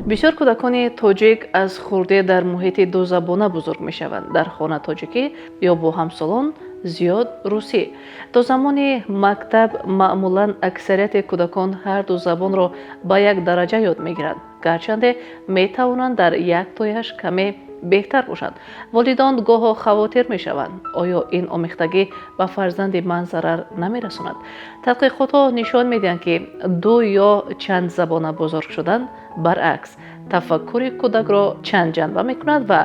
Бисёр кӯдакони тоҷик аз хурдӣ дар муҳити дузабона бузург мешаванд: дар хона тоҷикӣ ё бо ҳамсолон зиёд русӣ. То замони мактаб маъмулан аксарияти кӯдакон ҳарду забонро ба як дараҷа ёд мегиранд, гарчанде метавонанд дар яктояш каме беҳтар бошанд. Волидон гоҳо хавотир мешаванд: оё ин омехтагӣ ба фарзанди ман зарар намерасонад? Тадқиқотҳо нишон медиҳанд, ки ду ё чандзабона бузург шудан, баръакс, тафаккури кӯдакро чандҷанба мекунад ва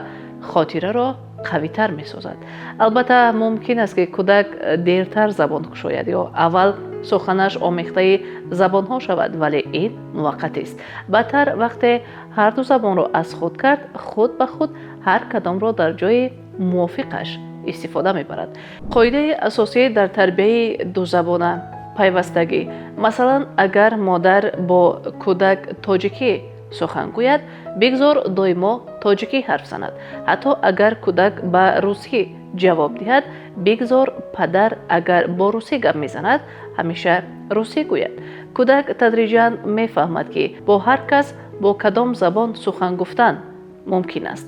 хотираро қавитар месозад. Албатта, мумкин аст, ки кӯдак дертар забон кушояд ё аввал суханаш омехтаи забонҳо шавад, вале ин муваққатист. Баъдтар, вақте ҳарду забонро аз худ кард, худ ба худ ҳар кадомро дар ҷои мувофиқаш истифода мебарад. Қоидаи асосӣ дар тарбияи дузабона — пайвастагӣ. Масалан, агар модар бо кӯдак тоҷикӣ сухан гӯяд, бигзор доимо тоҷикӣ ҳарф занад. Ҳатто агар кӯдак ба русӣ ҷавоб диҳад, бигзор падар, агар бо русӣ гап мезанад, ҳамеша русӣ гӯяд. Кӯдак тадриҷан мефаҳмад, ки бо ҳар кас бо кадом забон сухан гуфтан мумкин аст.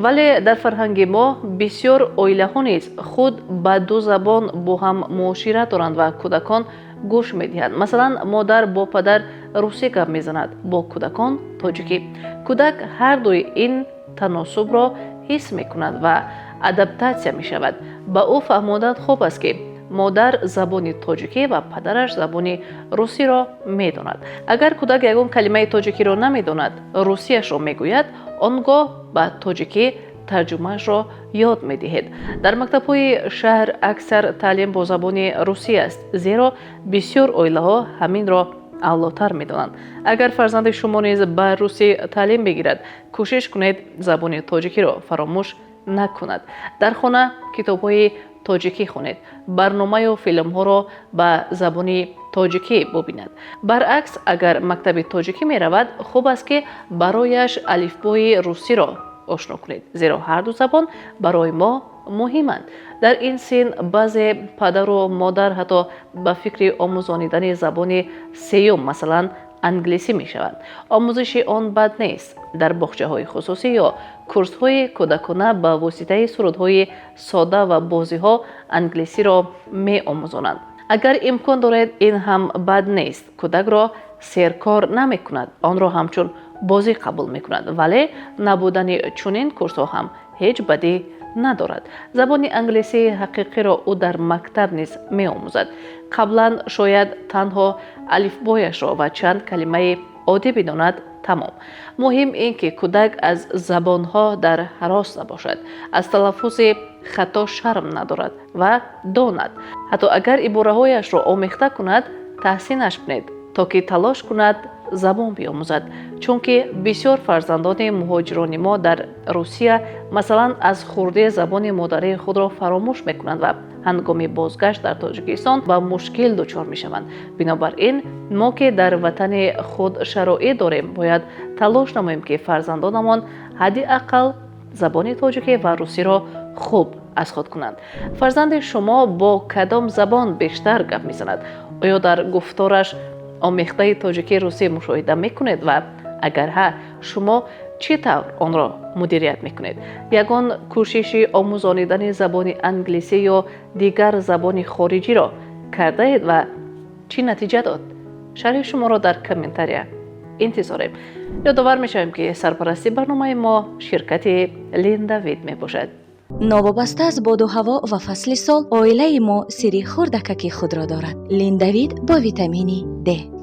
Вале дар фарҳанги мо бисёр оилаҳо низ худ ба ду забон бо ҳам муошират доранд ва кӯдакон гӯш медиҳанд. Масалан, модар бо падар русӣ гап мезанад, бо кӯдакон тоҷикӣ. Кӯдак ҳардуи ин таносубро ҳис мекунад ва адаптатсия мешавад. Ба ӯ фаҳмондан хуб аст, ки модар забони тоҷикӣ ва падараш забони русиро медонад. Агар кӯдак ягон калимаи тоҷикиро намедонад, русияшро мегӯяд, он гоҳ ба тоҷикӣ тарҷумаашро ёд медиҳед. Дар мактабҳои шаҳр аксар таълим бо забони русӣ аст, зеро бисёр оилаҳо ҳаминро авлотар медонанд. Агар фарзанди шумо низ ба русӣ таълим бигирад, кӯшиш кунед, забони тоҷикиро фаромӯш накунад. Дар хона китобҳои тоҷикӣ хонед, барномаю филмҳоро ба забони тоҷикӣ бубинад. Баръакс, агар мактаби тоҷикӣ меравад, хуб аст, ки барояш алифбои русиро ошно кунед, зеро ҳарду забон барои мо муҳиманд. Дар ин син баъзе падару модар ҳатто ба фикри омӯзонидани забони сеюм, масалан, англисӣ мешаванд. Омӯзиши он бад нест. Дар боғчаҳои хусусӣ ё курсҳои кӯдакона ба воситаи сурудҳои сода ва бозиҳо англисиро меомӯзонанд. Агар имкон доред, ин ҳам бад нест, кӯдакро серкор намекунад, онро ҳамчун бозӣ қабул мекунад. Вале набудани чунин курсҳо ҳам ҳеҷ бадӣ надорад. Забони англисии ҳақиқиро ӯ дар мактаб низ меомӯзад. Қаблан шояд танҳо алифбояшро ва чанд калимаи оддӣ бидонад, тамом. Муҳим ин ки кӯдак аз забонҳо дар ҳарос набошад, аз талаффузи хато шарм надорад ва донад. Ҳатто агар ибораҳояшро омехта кунад, таҳсинаш кунед, то ки талош кунад забон биомӯзад, чунки бисёр фарзандони муҳоҷирони мо дар Русия, масалан, аз хурдӣ забони модарии худро фаромӯш мекунанд ва ҳангоми бозгашт дар Тоҷикистон ба мушкил дучор мешаванд. Бинобар ин, мо, ки дар ватани худ шароит дорем, бояд талош намоем, ки фарзандонамон ҳадди ақал забони тоҷикӣ ва русиро хуб аз худ кунанд. Фарзанди шумо бо кадом забон бештар гап мезанад? Оё дар гуфтораш омехтаи тоҷикӣ русӣ мушоҳида мекунед ва агар ҳа, шумо чӣ тавр онро мудирият мекунед? Ягон кӯшиши омӯзонидани забони англисӣ ё дигар забони хориҷиро кардаед ва чӣ натиҷа дод? Шарҳи шуморо дар комментария интизорем. Ёдовар мешавем, ки сарпарасти барномаи мо ширкати Линдавид мебошад. Новобаста аз боду ҳаво ва фасли сол, оилаи мо сирри хурдакаки худро дорад: Линдавид бо витамини Д.